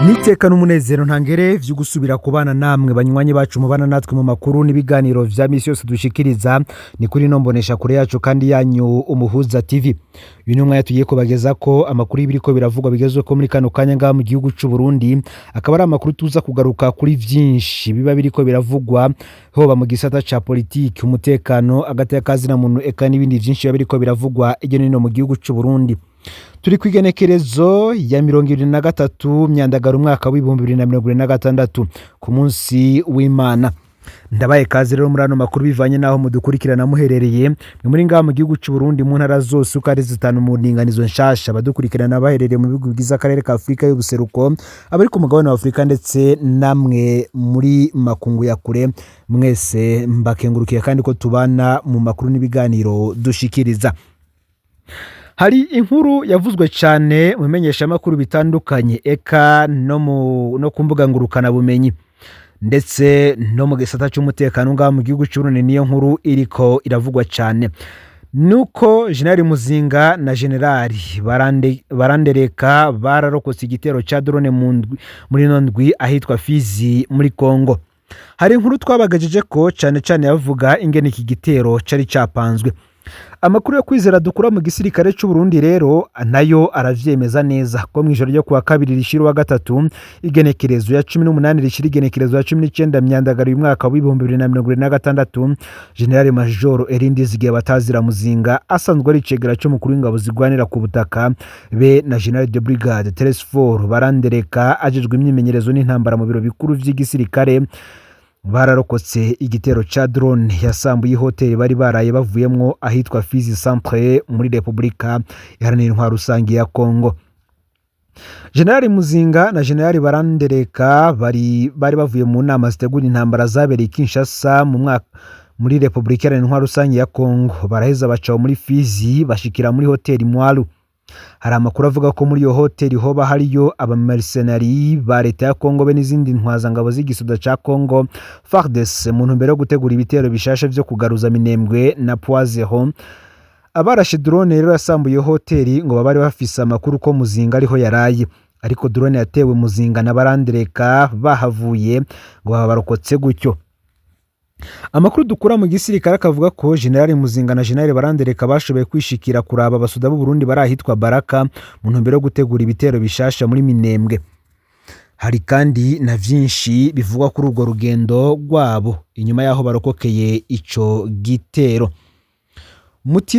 Niteka n'umunezero ntangere vyo gusubira kubana namwe banywanyi bacu mubana natwe mu makuru n'ibiganiro vya misi yose dushikiriza. Ni kuri no mbonesha kure yacu kandi yanyu, Umuhuza TV. Uyu ni umwanya tugiye kubageza ko amakuru y'ibiriko biravugwa bigezweho muri kano kanya ngaha mu gihugu c'u Burundi, akaba ari amakuru tuza kugaruka kuri vyinshi biba biriko biravugwa, hoba mu gisata ca politiki, umutekano, agateka kazina muntu, eka n'ibindi vyinshi biba biriko biravugwa hirya no hino mu gihugu c'u Burundi. Turi ku igenekerezo ya 23 Myandagaro, umwaka w'2026, ku munsi w'Imana. Ndabaye kaze rero muri ano makuru bivanye n'aho mudukurikirana muherereye. Ni muri ngaha mu gihugu c'u Burundi, mu ntara zose uko ari zitanu mu ndinganizo nshasha, abadukurikirana baherereye mu bihugu bigize akarere ka Afurika y'ubuseruko, abari ku mugabane wa Afurika, ndetse namwe muri makungu ya kure, mwese mbakengurukiye kandi ko tubana mu makuru n'ibiganiro dushikiriza. Hari inkuru yavuzwe cyane mu bimenyeshamakuru bitandukanye, eka no ku mbuga ngurukanabumenyi, ndetse no mu gisata cy'umutekano ngaha mu gihugu cy'u Burundi. Niyo nkuru iriko iravugwa cyane nuko Generali Muzinga na Generali Barandereka bararokotse igitero cya drone muri ino ndwi ahitwa Fizi muri Kongo. Hari inkuru twabagajeje ko cyane cyane yavuga ingene iki gitero cari capanzwe. Amakuru yo kwizera dukura mu gisirikare cy'u Burundi rero nayo aravyemeza neza ko mu ijoro ryo kuwa kabiri rishira uwa gatatu, igenekerezo ya 18 rishira igenekerezo ya 19 Myandagaro, uyu mwaka w'2026, General Major Elie Ndizigiye batazira Muzinga, asanzwe ari icegera c'umukuru w'ingabo zigwanira ku butaka, be na General de Brigade Telesfor Barandereka, ajejwe imyimenyerezo n'intambara mu biro bikuru vy'igisirikare, bararokotse igitero ca drone yasambuye ihoteli bari baraye bavuyemwo ahitwa Fizi Centre muri Repubulika Iharanira Intwaro Rusange ya Congo. Generali Muzinga na Generali Barandereka bari bavuye mu nama zitegura intambara zabereye i Kinshasa mu mwaka muri Repubulika Iharanira Intwaro Rusange ya Congo, baraheza baca muri Fizi bashikira muri hoteli Mwaru. Hari amakuru avuga ko muri iyo hoteli hoba hariyo abamercenari ba leta ya Congo be n'izindi ntwazangabo z'igisoda ca Congo FARDC, mu ntumbero yo gutegura ibitero bishasha vyo kugaruza Minembwe na Point Zero. Abarashe drone rero yasambuye iyo hoteli ngo baba bari bafise amakuru ko Muzinga ariho yaraye, ariko drone yatewe Muzinga na Barandereka bahavuye, ngo baba barokotse gutyo. Amakuru dukura mu gisirikare akavuga ko Generali Muzinga na Generali Barandereka bashoboye kwishikira kuraba abasoda b'u Burundi bari ahitwa Baraka mu ntumbero yo gutegura ibitero bishasha muri Minembwe. Hari kandi na vyinshi bivugwa kuri urwo rugendo rwabo inyuma y'aho barokokeye ico gitero. Muti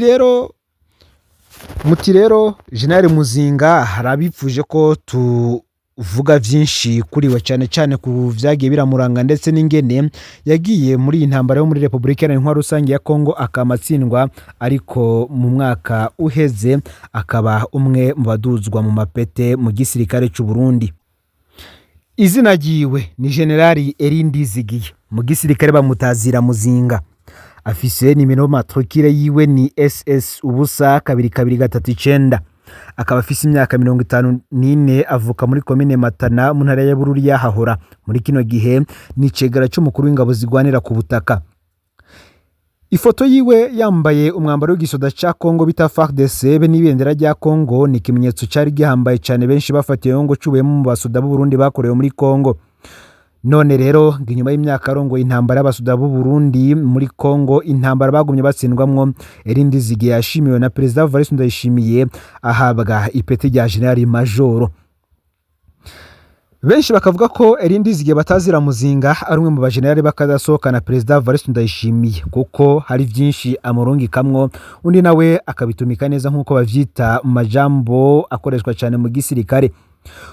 rero Generali Muzinga hari abipfuje ko tuvuga vyinshi kuri we, cyane cyane ku vyagiye biramuranga, ndetse n'ingene yagiye muri iyi ntambara yo muri Repubulika Iharanira Intwaro Rusange ya Kongo akama atsindwa, ariko mu mwaka uheze akaba umwe mu baduzwa mu mapete mu gisirikare c'u Burundi. Izina ryiwe ni Generali Elie Ndizigiye, mu gisirikare bamutazira Muzinga. Afise nimero matricule yiwe ni SS 02239, akaba afise imyaka 54, avuka muri komine Matana mu ntara ya Bururi yahahora. Muri kino gihe ni icegera c'umukuru w'ingabo zigwanira ku butaka. Ifoto yiwe yambaye umwambaro w'igisoda ca Congo bita FARDC be n'ibendera rya Congo ni ikimenyetso cari gihambaye cane benshi bafatiyeho ngo cubuyemo mu basoda b'u Burundi bakorewe muri Congo. None rero ngo inyuma y'imyaka arongoye intambara y'abasoda b'u Burundi muri Congo, intambara bagumye batsindwamwo, Elie Ndizigiye yashimiwe na Perezida Evariste Ndayishimiye, ahabwa ipeti rya General Majoro. Benshi bakavuga ko Elie Ndizigiye batazira Muzinga ari umwe mu bajenerali bakadasohokana Perezida Evariste Ndayishimiye, kuko hari vyinshi amurungikamwo undi nawe akabitumika neza, nk'uko bavyita mu majambo akoreshwa cyane mu gisirikare.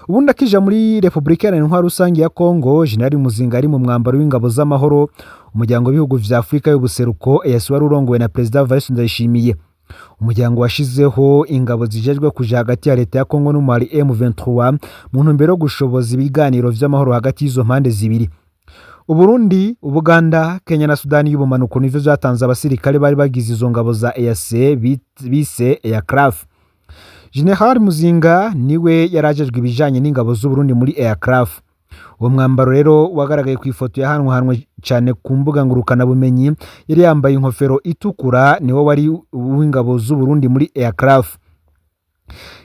Ubundi akija muri Repubulika Iharanira Intwaro Rusange ya Kongo, Generali Muzinga ari mu mwambaro w'ingabo z'amahoro umuryango w'ibihugu vya Afurika y'ubuseruko EAC wari urongowe na Perezida Evariste Ndayishimiye, umuryango washizeho ingabo zijejwe kuja hagati ya leta ya Kongo n'umwari M23 mu ntumbero yo gushoboza ibiganiro vy'amahoro hagati y'izo mpande zibiri. Uburundi, Ubuganda, Kenya na Sudani y'ubumanuko nivyo vyatanze abasirikare bari bagize izo ngabo za EAC bise EACRF. General Muzinga niwe yarajejwe ibijanye n'ingabo z'Uburundi muri EACRF. Uwo mwambaro rero wagaragaye ku ifoto yahanwahanwe cyane ku mbuga ngurukanabumenyi, yari yambaye inkofero itukura, niwo wari uw'ingabo z'Uburundi muri EACRF.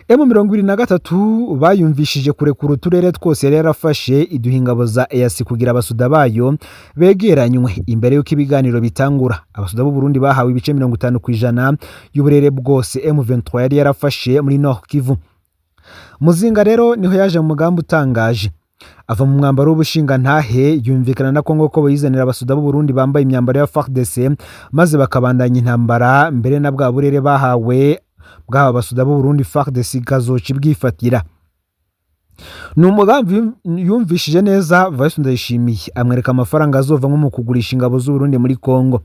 M23 bayumvishije kurekura uturere twose yari yarafashe, iduha ingabo za EAC kugira abasuda bayo begeranywe imbere y'uko ibiganiro bitangura. Abasuda b'u Burundi bahawe ibice 50% y'uburere bwose M23 yari yarafashe muri Nord Kivu. Muzinga rero niho yaje mu mugambi utangaje, ava mu mwambaro w'ubushingantahe, yumvikana na Kongo ko bayizanira abasuda b'u Burundi bambaye imyambaro ya FARDC, maze bakabandanya intambara mbere na bwa burere bahawe bw'aba basuda b'u Burundi FARDC ikazoca ibwifatira. Ni umugambi yumvishije neza Vice Ndayishimiye, amwereka amafaranga azovamo mu kugurisha ingabo z'u Burundi muri Kongo.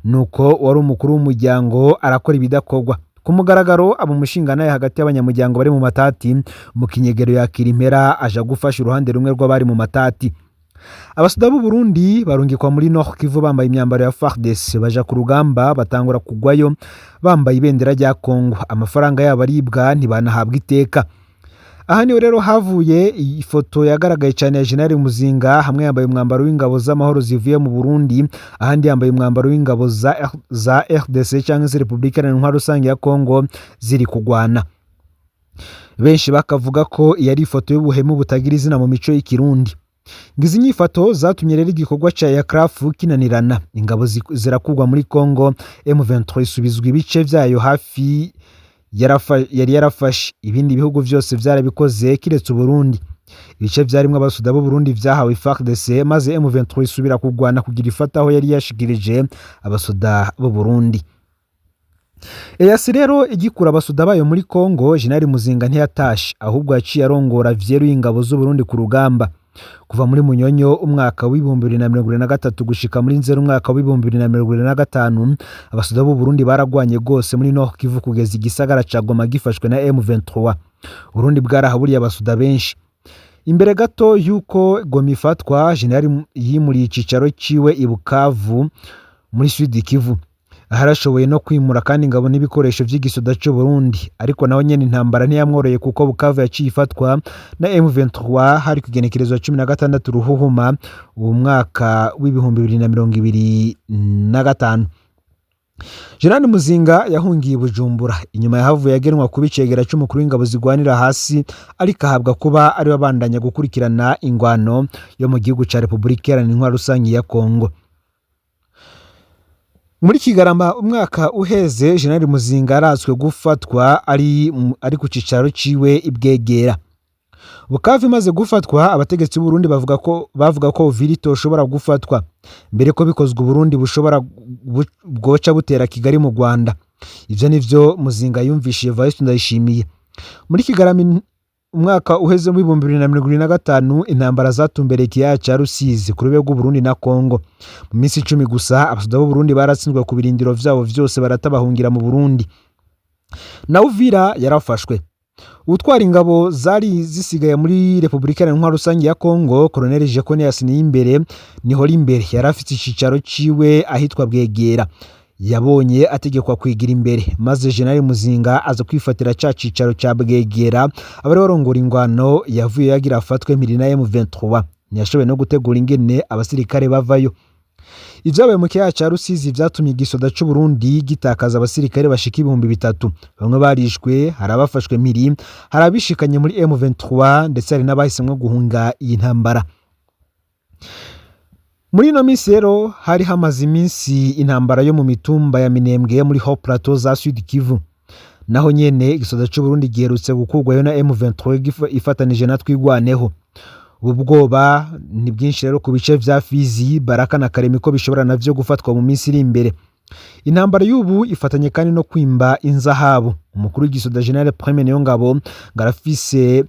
Nuko wari umukuru w'umuryango arakora ibidakorwa ku mugaragaro, aba umushingantahe hagati y'abanyamuryango bari mu matati, mu kinyegero yakira impera, aja gufasha uruhande rumwe rw'abari mu matati. Abasuda b'u Burundi barungikwa muri Nord Kivu bambaye imyambaro ya FARDC, baja ku rugamba batangura kugwayo bambaye ibendera rya Kongo, amafaranga yabo aribwa, ntibanahabwa iteka. Aha niho rero havuye ifoto yagaragaye cyane ya General Muzinga, hamwe yambaye umwambaro w'ingabo z'amahoro zivuye mu Burundi, ahandi yambaye umwambaro w'ingabo za RDC cyangwa se Repubulika Iharanira Intwaro Rusange ya Kongo ziri kugwana. Benshi bakavuga ko iyi ari ifoto y'ubuhemu butagira izina mu mico y'ikirundi. Ngizi nyifato zatumye rero igikorwa ca EACRF kinanirana, ingabo zirakugwa muri Kongo, M23 isubizwa ibice vyayo hafi yari yarafashe. Ibindi bihugu vyose vyarabikoze kiretse Uburundi. Ibice vyarimwo abasuda b'u Burundi vyahawe FARDC, maze M23 isubira kugwana kugira ifata aho yari yashikirije abasoda b'u Burundi. EAC rero igikura abasuda bayo muri Kongo, General Muzinga ntiyatashe, ahubwo yaciye arongora vyeruye ingabo z'u Burundi ku rugamba. Kuva muri Munyonyo umwaka w'2023 gushika muri Nzero umwaka w'2025, abasuda b'u Burundi baragwanye gose muri Nord Kivu kugeza igisagara ca Goma gifashwe na M23. Burundi bwarahaburiye abasuda benshi. Imbere gato y'uko Goma ifatwa, General yimuriye icicaro ciwe i Bukavu muri Sud Kivu. Aharashoboye no kwimura kandi ingabo n'ibikoresho vy'igisoda c'u Burundi, ariko naho nyene intambara ntiyamworoye kuko Bukavu yaciye ifatwa na M23 hari ku igenekerezo ya 16 Ruhuhuma uwo mwaka w'2025. General Muzinga yahungiye i Bujumbura, inyuma yahavuye agenwa kuba icegera c'umukuru w'ingabo zigwanira hasi, ariko ahabwa kuba ari we abandanya gukurikirana ingwano yo mu gihugu ca Repubulika Iharanira Intwaro Rusange ya Kongo. Muri Kigarama umwaka uheze, General Muzinga aratswe gufatwa ari ku cicaro ciwe i Bwegera. Bukavu imaze gufatwa, abategetsi b'Uburundi bavuga ko Uvira itoshobora gufatwa, mbere ko bikozwe Uburundi bushobora bwoca butera Kigali mu Rwanda. Ivyo nivyo Muzinga yumvishije Evariste Ndayishimiye. Muri Kigarama umwaka uheze mu 2025, intambara zatumbereye ikiyaga ca Rusizi ku rube rw'Uburundi na Kongo. Mu minsi 10 gusa, abasoda b'Uburundi baratsinzwe ku birindiro vyabo vyose, barata bahungira mu Burundi. Na Uvira yarafashwe. Utwara ingabo zari zisigaye muri Repubulika Iharanira Intwaro Rusange ya Kongo, Colonel Jeconias Niyimbere niho imbere yari afite icicaro ciwe ahitwa Bwegera. Yabonye ategekwa kwigira imbere, maze General Muzinga aza kwifatira ca cicaro ca Bwegera, abari barongora ingwano yavuye yagira afatwe mpiri na M23. Ntiyashoboye no gutegura ingene abasirikare bavayo. Ivyabaye mu kiyaga ca Rusizi vyatumye igisoda c'u Burundi gitakaza abasirikare bashika 3000. Bamwe barishwe, hari abafashwe mpiri, hari abishikanye muri M23, ndetse hari n'abahisemwo guhunga iyi ntambara. Muri ino minsi rero hari hamaze iminsi intambara yo mu mitumba ya Minembwe muri Haut Plateau za Sud Kivu. Naho nyene igisoda c'u Burundi giherutse gukurwayo na M23 ifatanije na Twigwaneho. Ubu bwoba ni bwinshi rero ku bice vya Fizi, Baraka na Karemi ko bishobora navyo gufatwa mu minsi iri imbere. Intambara y'ubu ifatanye kandi no kwimba inzahabu. Umukuru w'igisoda General Prime Niyongabo ngo arafise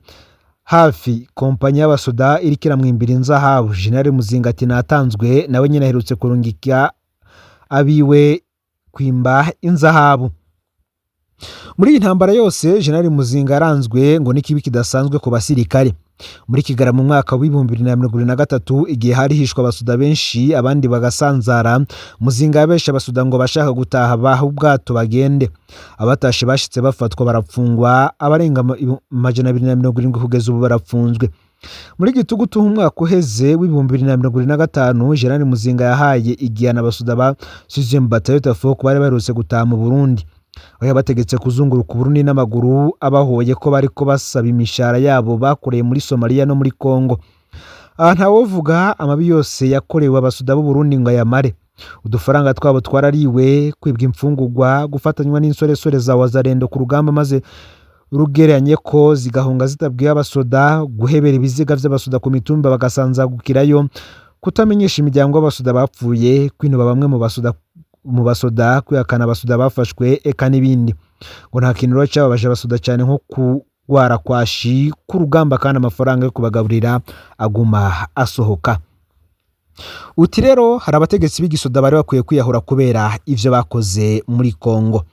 hafi kompanyi y'abasoda iriko iramwimbira inzahabu. General Muzinga ati natanzwe, nawe nyene aherutse kurungika abiwe kwimba inzahabu. Muri iyi ntambara yose, General Muzinga yaranzwe ngo n'ikibi kidasanzwe ku basirikare. Muri Kigarama mu mwaka w'2023, igihe hari hishwe abasoda benshi abandi bagasanzara, Muzinga yabeshe abasoda ngo bashaka gutaha baha ubwato bagende. Abatashe bashitse bafatwa barapfungwa, abarenga 270 kugeza ubu barapfunzwe. Muri Gitugutu umwaka uheze w'2025, General Muzinga yahaye igihano abasoda ba 6e Bataillon Tafoc bari baherutse gutaha mu Burundi. Aho yabategetse kuzunguruka Uburundi n'amaguru, abahoye ko bariko basaba imishahara yabo bakoreye muri Somalia no muri Congo. Aha ntawovuga amabi yose yakorewe abasoda b'Uburundi ngo ayamare. Udufaranga twabo twarariwe, kwibwa imfungurwa, gufatanywa n'insoresore za Wazalendo ku rugamba maze rugereranye ko zigahunga zitabwiye abasoda, guhebera ibiziga vy'abasoda ku mitumba bagasanzagukirayo, kutamenyesha imiryango y'abasoda bapfuye, kwinuba bamwe mu basoda, kwihakana abasoda bafashwe, eka n'ibindi. Ngo nta kintu rero cababaje abasoda cyane nko kugwara kwashi k'urugamba kandi amafaranga yo kubagaburira aguma asohoka. Uti rero hari abategetsi b'igisoda bari bakwiye kwiyahura kubera ivyo bakoze muri Congo.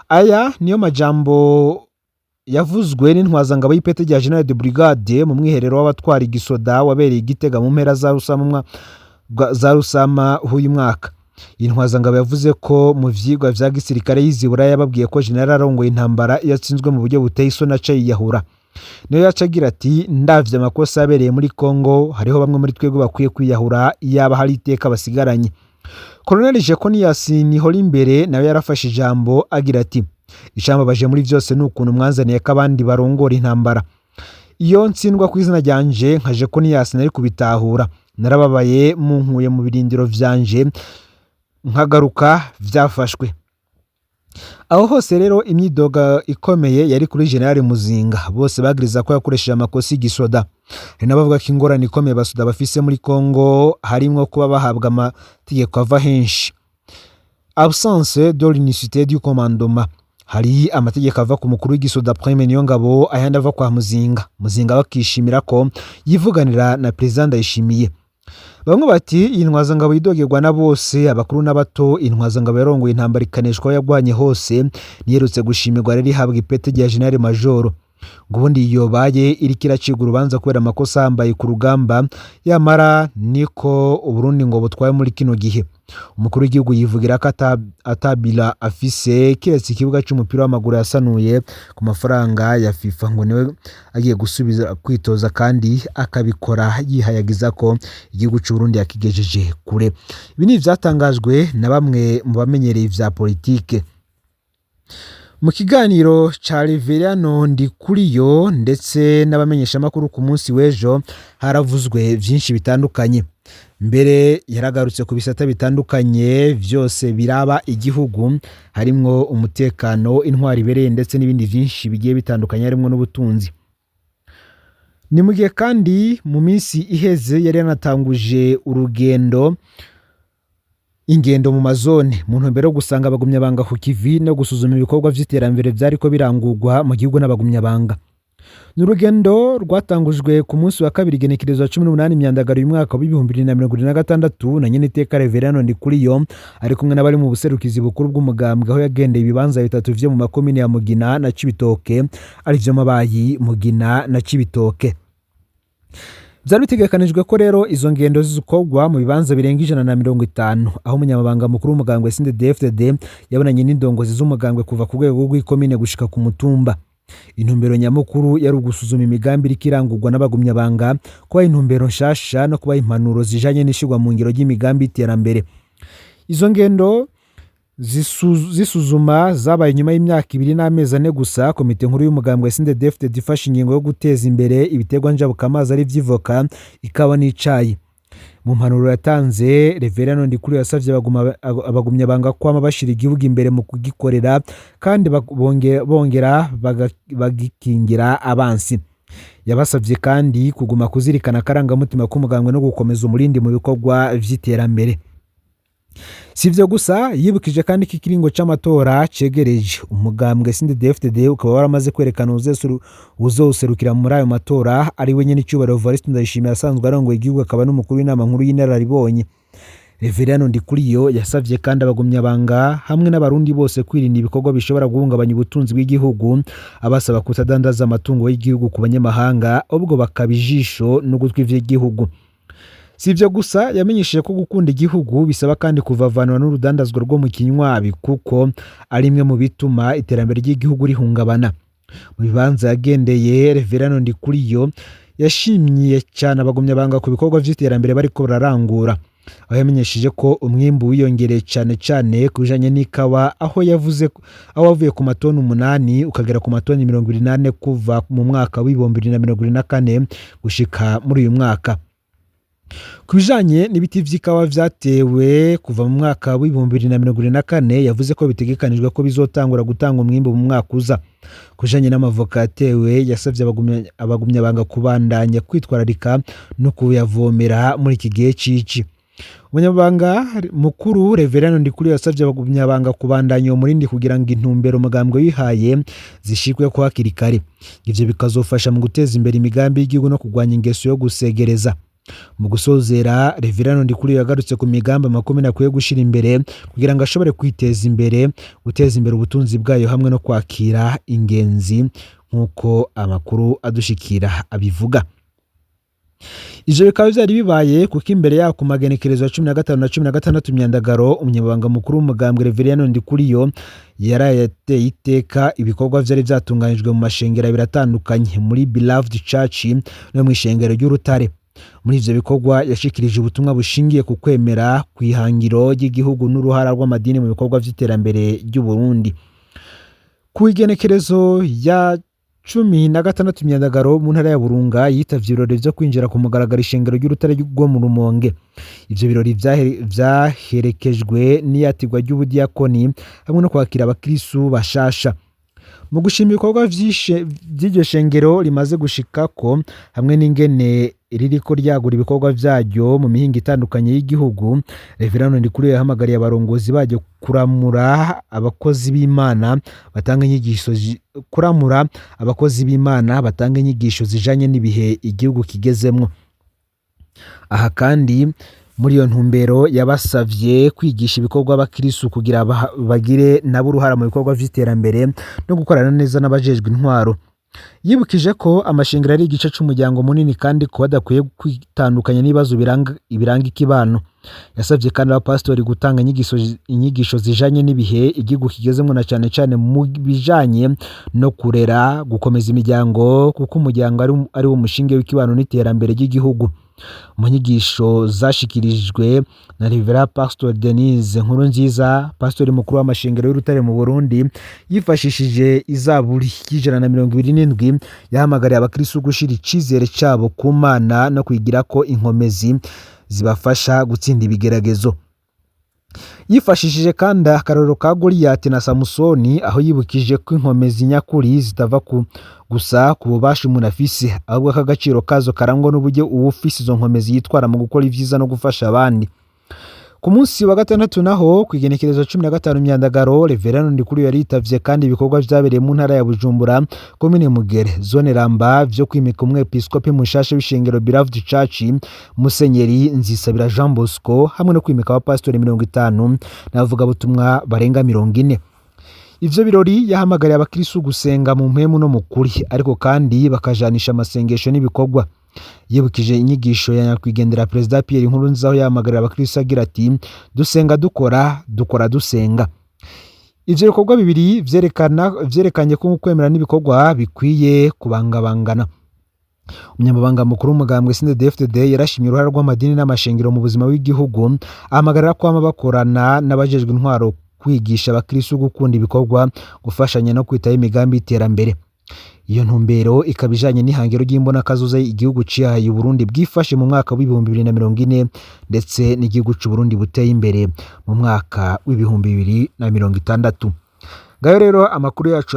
Aya niyo majambo yavuzwe n'intwazangabo y'ipete rya Général de Brigade mu mwiherero w'abatwara igisoda wabereye i Gitega mu mpera za Rusama h'uyu mwaka. Iyi ntwazangabo yavuze ko mu vyigwa vya gisirikare yize i Buraya yababwiye ko general arongoye intambara iyo atsinzwe mu buryo buteye isoni aca yiyahura. Niyo yaca agira ati: "Ndavye amakosa yabereye muri Congo, hariho bamwe muri twebwe bakwiye kwiyahura iyaba hari iteka basigaranye." Colonel Jeconias Nihorimbere nawe yarafashe ijambo agira ati: "Icambabaje muri vyose ni ukuntu mwanzaniye ko abandi barongora intambara. Iyo ntsindwa ku izina ryanje nka Jeconias nari kubitahura. Narababaye munkuye mu birindiro vyanje nkagaruka vyafashwe." Aho hose rero imyidoga ikomeye yari kuri General Muzinga, bose bagiriza ko yakoresheje amakosa y'igisoda. Hari n'abavuga ko ingorane ikomeye abasoda bafise muri Congo harimwo kuba bahabwa amategeko ava henshi, absence de l'unicité du commandement. Hari amategeko ava ku mukuru w'igisoda Prime Niyongabo, ayandi ava kwa Muzinga. Muzinga bakishimira ko yivuganira na President Ndayishimiye. Bamwe bati iyi ntwazangabo yidogerwa na bose, abakuru n'abato. Intwazangabo yarongoye intambara ikaneshwa aho yagwanye hose, niyerutse gushimirwa rero ihabwa ipete rya General Majoro. Ngo ubundi yobaye iriko iracibwa urubanza kubera amakosa ahambaye ku rugamba, yamara niko Uburundi ngo butwaye muri kino gihe. Umukuru w'igihugu yivugira ko atabila afise kiretse ikibuga c'umupira w'amaguru yasanuye ku mafaranga ya FIFA, ngo niwe agiye gusubiza kwitoza kandi akabikora yihayagiza ko igihugu c'Uburundi yakigejeje kure. Ibi ni ivyatangajwe na bamwe mu bamenyereye ivya politike. Mu kiganiro ca Reveriyano Ndikuriyo ndetse n'abamenyeshamakuru ku munsi w'ejo haravuzwe vyinshi bitandukanye. Mbere yaragarutse ku bisata bitandukanye vyose biraba igihugu, harimwo umutekano, intwari ibereye, ndetse n'ibindi vyinshi bigiye bitandukanye, harimwo n'ubutunzi. Ni mu gihe kandi mu minsi iheze yari yanatanguje urugendo, ingendo mu mazone, mu ntumbero yo gusanga abagumyabanga ku kivi no gusuzuma ibikorwa vy'iterambere vyariko birangurwa mu gihugu n'abagumyabanga. Ni urugendo rwatangujwe ku munsi wa kabiri, igenekerezo 18 Myandagaro uyu mwaka w'2026, na nyeniteka Reveriyano Ndikuriyo ari kumwe n'abari mu buserukizi bukuru bw'umugambwe, aho yagendeye ibibanza bitatu vyo mu makomine ya Mugina na Cibitoke, arivyo Mabayi, Mugina na Cibitoke. Vyari bitegekanijwe ko rero izo ngendo zikorwa mu bibanza birenga 150, aho umunyamabanga mukuru w'umugambwe CNDD-FDD yabonanye n'indongozi z'umugambwe kuva ku rwego rw'ikomine gushika ku mutumba. Intumbero nyamukuru yari ugusuzuma imigambi iriko irangurwa n'abagumyabanga, kubaha intumbero nshasha no kubaha impanuro zijanye n'ishirwa mu ngiro ry'imigambi y'iterambere. Izo ngendo zisuzuma zabaye nyuma y'imyaka 2 n'amezi 4 gusa komite nkuru y'umugambwe CNDD-FDD ifashe ingingo yo guteza imbere ibiterwa njabukamazi, ari vy'ivoka, ikawa n'icayi. Mu mpanuro yatanze, Reveriyano Ndikuriyo yasavye abagumyabanga kwama bashira igihugu imbere mu kugikorera kandi bongera bagikingira abansi. Yabasavye kandi kuguma kuzirikana akarangamutima k'umugambwe no gukomeza umurindi mu bikorwa vy'iterambere. Si ivyo gusa, yibukije kandi ko ikiringo c'amatora cegereje, umugambwe CNDD-FDD ukaba waramaze kwerekana uwuzowuserukira muri ayo matora, ari we nyenicubahiro Evariste Ndayishimiye asanzwe arongoye igihugu akaba n'umukuru w'inama nkuru y'inararibonye. Reveriyano Ndikuriyo yasavye kandi abagumyabanga hamwe n'abarundi bose kwirinda ibikorwa bishobora guhungabanya ubutunzi bw'igihugu, abasaba kutadandaza amatungo y'igihugu ku banyamahanga, ahubwo bakaba ijisho n'ugutwi vy'igihugu. Si ivyo gusa, yamenyesheje ko gukunda igihugu bisaba kandi kuvavanura n'urudandazwa rwo mu kinywabi, kuko ari imwe mu bituma iterambere ry'igihugu rihungabana. Mu bibanza yagendeye, Reveriyano Ndikuriyo yashimiye cyane abagumyabanga ku bikorwa vy'iterambere bariko bararangura. Aho yamenyesheje ko umwimbu wiyongereye cane cane ku bijanye n'ikawa, aho yavuze aho wavuye ku matoni 8 ukagera ku matoni 24 kuva mu mwaka w'2024 gushika muri uyu mwaka. Ku bijanye n'ibiti vy'ikawa vyatewe kuva mu mwaka w'2024, yavuze ko bitegekanijwe ko bizotangura gutanga umwimbu mu mwaka uza. Ku bijanye n'amavoka yatewe, yasavye abagumyabanga kubandanya kwitwararika no kuyavomera muri iki gihe c'ici. Umunyamabanga mukuru Reverend Ndikuriyo yasavye abagumyabanga kubandanya uwo murindi kugira ngo intumbero umugambwe wihaye zishikwe ko hakiri kare. Ivyo bikazofasha mu guteza imbere imigambi y'igihugu no kurwanya ingeso yo gusegereza. Mu gusozera, Reverend Ndikuriyo yagarutse ku migambi amakomine akwiye gushira imbere kugira ngo ashobore kwiteza imbere, guteza imbere ubutunzi bwayo hamwe no kwakira ingenzi nk'uko amakuru adushikira abivuga. Ivyo bikaba vyari bibaye kuko imbere yaho ku magenekerezo ya 15 na 16 Myandagaro, umunyamabanga mukuru w'umugambwe Reverend Ndikuriyo yaraye ateye iteka ibikorwa vyari vyatunganijwe mu mashengero abiri atandukanye, muri Beloved Church no mw'ishengero ry'Urutare. Muri ivyo bikorwa yashikirije ubutumwa bushingiye ku kwemera, kw'ihangiro ry'igihugu n'uruhara rw'amadini mu bikorwa vy'iterambere ry'Uburundi. Ku igenekerezo ya 16 Myandagaro, mu ntara ya Burunga, yitavye ibirori vyo kwinjira ku mugaragaro ishengero ry'Urutare rwo mu Rumonge. Ivyo birori vyaherekejwe n'iyatirwa ry'ubudiyakoni hamwe no kwakira abakristu bashasha. Mu gushima ibikorwa vy'iryo shengero rimaze gushikako hamwe n'ingene ririko ryagura ibikorwa vyaryo mu mihingo itandukanye y'igihugu, Reverend Ndikuriyo yahamagariye abarongozi baryo kuramura abakozi b'Imana batanga inyigisho kuramura abakozi b'Imana batanga inyigisho zijanye n'ibihe igihugu kigezemwo. Aha kandi muri iyo ntumbero yabasavye kwigisha ibikorwa abakristu kugira bagire nabo uruhara mu bikorwa vy'iterambere no gukorana neza n'abajejwe intwaro. Yibukije ko amashengero ari igice c'umuryango munini kandi ko badakwiye kwitandukanya n'ibibazo biranga ikibano. Yasavye kandi abapasitori gutanga inyigisho zijanye n'ibihe igihugu kigezemwo, na cane cane mu bijanye no kurera, gukomeza imiryango, kuko umuryango ari wo mushinge w'ikibano n'iterambere ry'igihugu. Mu nyigisho zashikirijwe na Reverend Pastor Denise Nkurunziza, pastori mukuru w'amashengero y'Urutare mu Burundi, yifashishije izaburi y'127, yahamagariye abakristu gushira icizere cabo ku Mana no kwigirako inkomezi zibafasha gutsinda ibigeragezo. Yifashishije kandi akarorero ka Goliyati na Samusoni, aho yibukije ko inkomezi nyakuri zitava ku gusa ku bubasha umuntu afise, ahubwo ko agaciro kazo karangwa n'uburyo uwufise izo nkomezi yitwara mu gukora ivyiza no gufasha abandi. Ku munsi wa gatandatu naho, ku igenekerezo 15 Myandagaro, Reverend Ndikuriyo yaritavye kandi ibikorwa vyabereye mu ntara ya Bujumbura, komine Mugere, zone Ramba, vyo kwimika umwepiskopi mushasha w'ishengero Beloved Church, Musenyeri Nzisabira Jean Bosco, hamwe no kwimika abapasitori 50 n'abavugabutumwa barenga 40. Ivyo birori yahamagariye abakristu gusenga mu mpwemu no mu kuri, ariko kandi bakajanisha amasengesho n'ibikorwa. Yibukije inyigisho ya nyakwigendera Perezida Pierre Nkurunziza, aho yahamagarira abakristu agira ati: "Dusenga dukora, dukora dusenga." Ivyo bikorwa bibiri vyerekanye ko kwemera n'ibikorwa bikwiye kubangabangana. Umunyamabanga mukuru w'umugambwe CNDD-FDD yarashimye uruhara rw'amadini n'amashengero mu buzima bw'igihugu, ahamagarira kwama bakorana n'abajejwe intwaro kwigisha abakristu gukunda ibikorwa, gufashanya no kwitaho imigambi y'iterambere. Iyo ntumbero ikaba ijanye n'ihangiro ry'imbonakazoza igihugu cihaye, Uburundi bwifashe mu mwaka w'2040, ndetse n'igihugu c'Uburundi buteye imbere mu mwaka w'2060. Ngayo rero amakuru yacu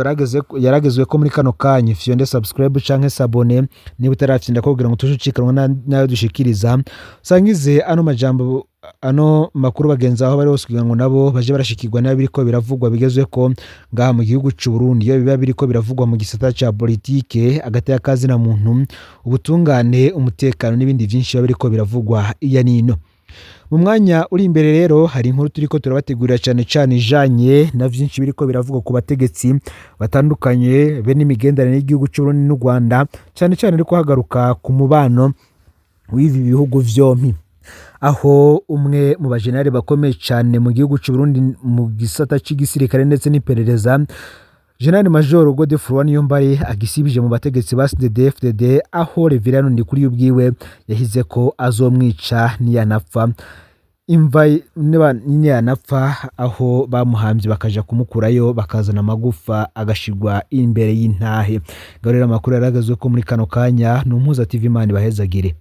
yaragezwe ko muri kano kanya. Fyonde subscribe canke s'abonner niba utarafyinda kugira ngo tushucikanwa nayo dushikiriza. Sangize ano majambo, ano makuru bagenzi aho bari hose, kugira ngo nabo baje barashikirwa nayo biriko biravugwa bigezweko ngaha mu gihugu c'u Burundi, iyo biba biriko biravugwa mu gisata ca politike, agateka kazina muntu, ubutungane, umutekano n'ibindi vyinshi biba biriko biravugwa iya nino. Mu mwanya uri imbere rero hari inkuru turiko turabategurira, cane cane ijanye na vyinshi biriko biravugwa ku bategetsi batandukanye be n'imigenderanire y'igihugu c'u Burundi n'u Rwanda, cane cane ariko hagaruka ku mubano w'ibi bihugu vyompi, aho umwe mu bajenerali bakomeye cane mu gihugu c'u Burundi mu gisata c'igisirikare ndetse n'iperereza, General Major Godefroid Niyombare, agisibije mu bategetsi ba CNDD-FDD, aho Reverend Ndikuriyo ubwiwe yahize ko azomwica niyanapfa. Imva niyanapfa, aho bamuhambye bakaja kumukurayo, bakazana amagufa agashirwa imbere y'intahe. Ngaho rero amakuru yaragazwe ko muri kano kanya ni Umuhuza TV. Imana ibahezagire.